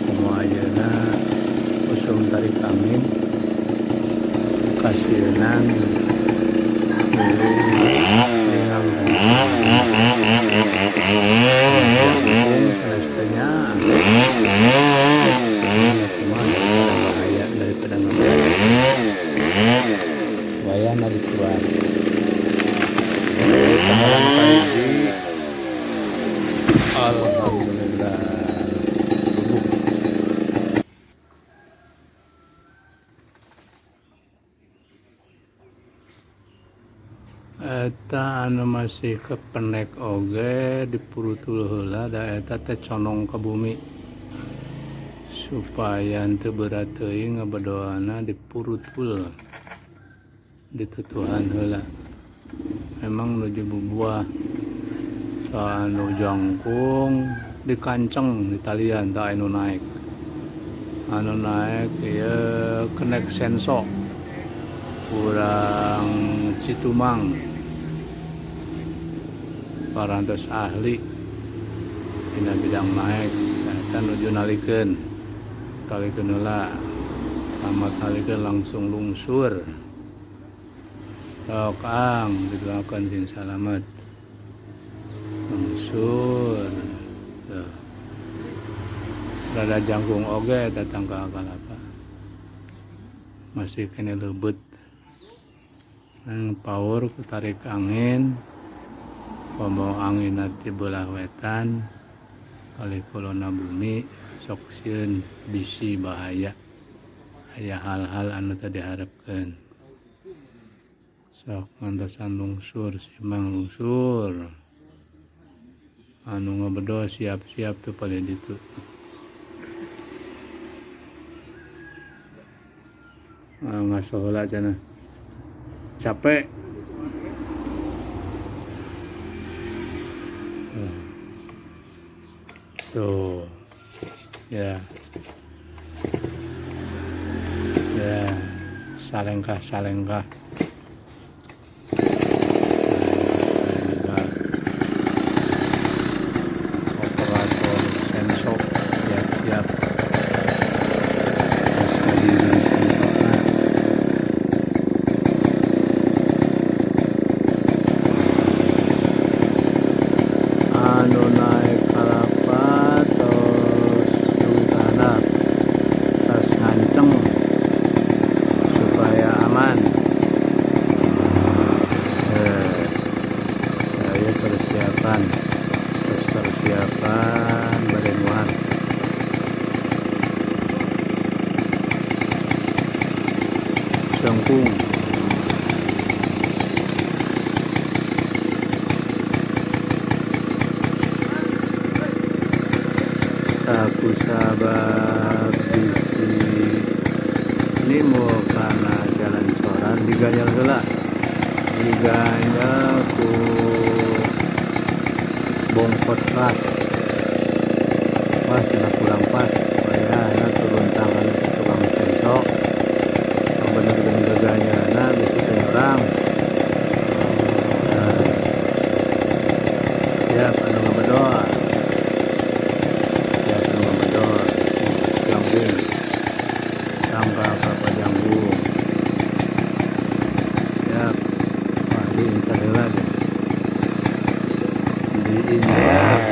Komo ayeuna usum tarik angin, kasieunan bilih jangkung sanes teh nya kumaha, daripada bahaya, daripada ngebeat, wayahna dikuar. Tangkalan kahiji, alhamdulillah rubuh. Eta anu masih kepenek oge dipurutul heula, da eta teh condong ka bumi supaya henteu berat teuing ngabedoana, dipurutul, ditutuhan heula. Memang nuju bubuah anu jangkung dikanceng di talian. Tah, anu naek, anu naek ieu kenek senso urang Citumang, parantos ahli dina bidang naek. Eta nuju nalikeun, talikeun heula. Tamat nalikeun langsung lungsur. Sok ang didoakeun sing salamet. Lungsur tuh, rada jangkung oge eta tangkal kalapa, masih keneh leubeut nang paur ku tarik angin. Komo anginna ti beulah wetan kalih kulonna bumi, sok sieun bisi bahaya, aya hal-hal anu teu diharepkeun. Sok ngantosan lungsur simang lungsur. Anu ngabedol siap-siap tuh palih ditu. Ngaso heula cenah, capek. Tuh ya ya, salengkah salengkah salengkah. Operator senso siap-siap, terus berdiri sensona. Anu naek kalapa tos dugi ka handap, tas nganceng supaya aman. Ieu persiapan, terus persiapan bade muat jangkung. Tah, kusabab bisi nimbul kana jalan soran, diganjal heula, diganjal ku bongkot keras. Wah, cenah kurang pas. Wayahna turun tangan tukang senso, ngabenerkeun gaganjalna bisi teu nyorang. Nah, siap anu ngabedol, siap anu ngabedol. Jangkung, tangkal kalapa jangkung siap. Wah, diincar heula, diincar.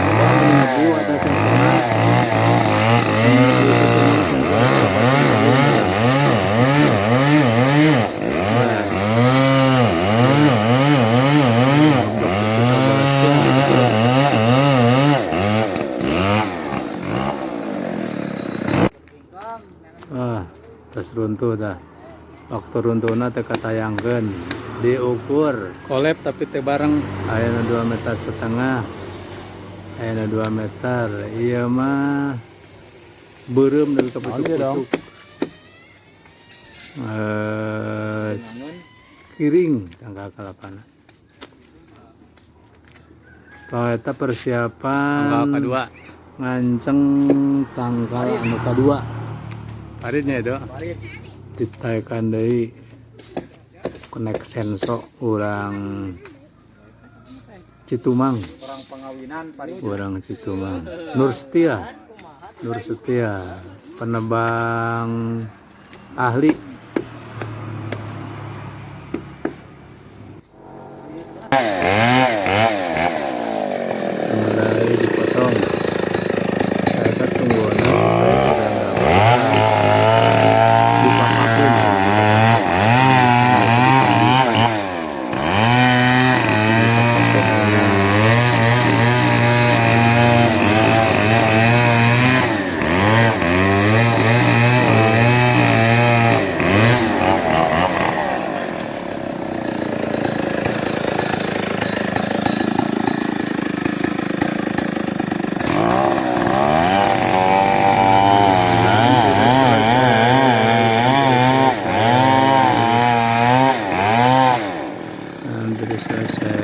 Coba anu ngebu eta sensona, anu ngebu itu mah sensona, coba ngebu. Nah, ya, itu kabereskeun gitu. Ah, tos runtuh tah. Waktu runtuhna teu katayangkeun. Diukur Kolep tapi teu bareng. Ayeuna 2,5 meter, ayeuna 2 meter. Ieu mah beureum nepi ka Naon ieu dong? pucuk-pucuk, kiring tangkal kalapana. Tah, eta persiapan Tangkal kadua. Nganceng tangkal anu kadua. Paritnya itu. Ditaekan deui kenek senso urang. Citumang. Orang pengawinan paling. Orang Citumang. Nur Setia. Nur Setia, penebang ahli. Mulai dipotong. Saya tunggu dipapapin. Hampir selesai.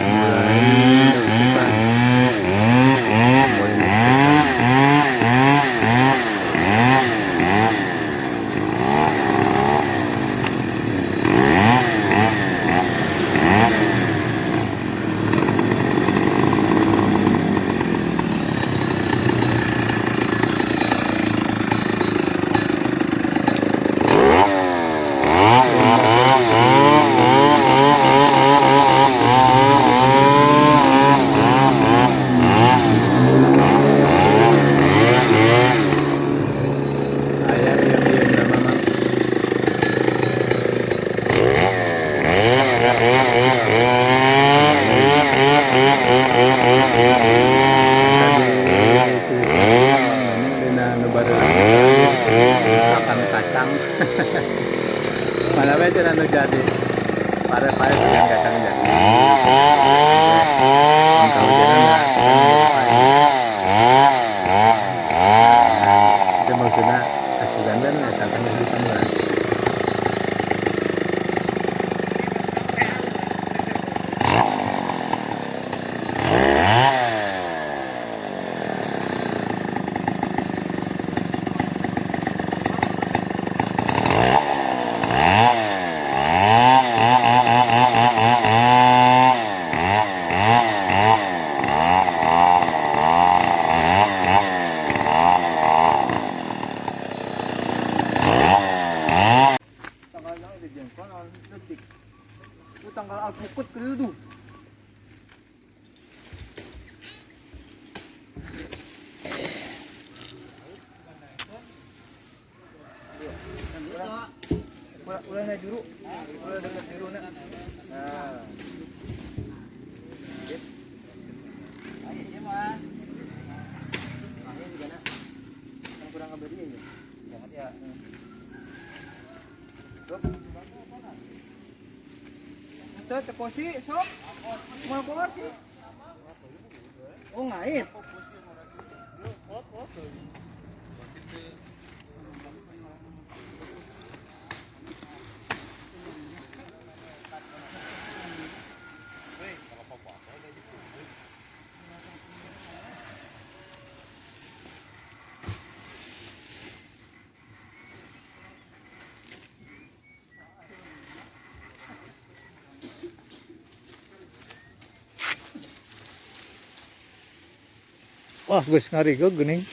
Mulai deg-degan. Mulai deg-degan. Ayah diam-diam dah mama. Tadi tulisan dina nu baru makan kacang. Mana we cenah nu jadi. Pare-pare dengan kacang jadi. Mun kahujanan mah kan pae. Itu maksudnya asugan kan eta kan jadi tambahan. Tanggal nang di jengkol non detik. Itu tanggal alpukat ke itu. Ulah na juru. Ulah na juru na. Nah. Ayo iya mah. Ayo juga na. Kan kurang abadi ya. Jangan ya. Itu cekosi sok. Mau kosi. Oh ngait. Wah, geus ngarigeug geuning.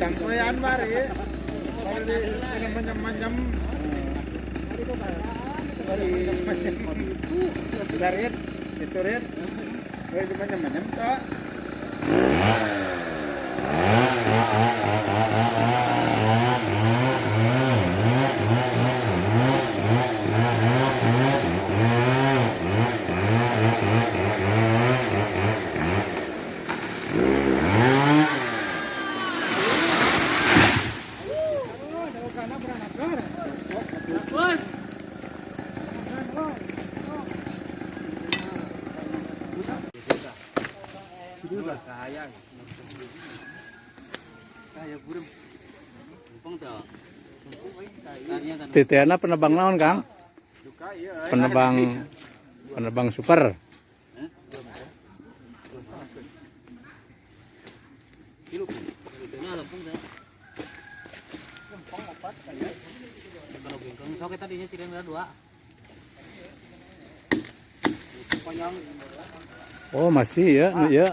Tampoyan mari. Mari macam-macam. Mari dari itu rit. Dari macam-macam tak. Titiana penebang naon, Kang? Penebang penebang super. Oh, masih ya, ya.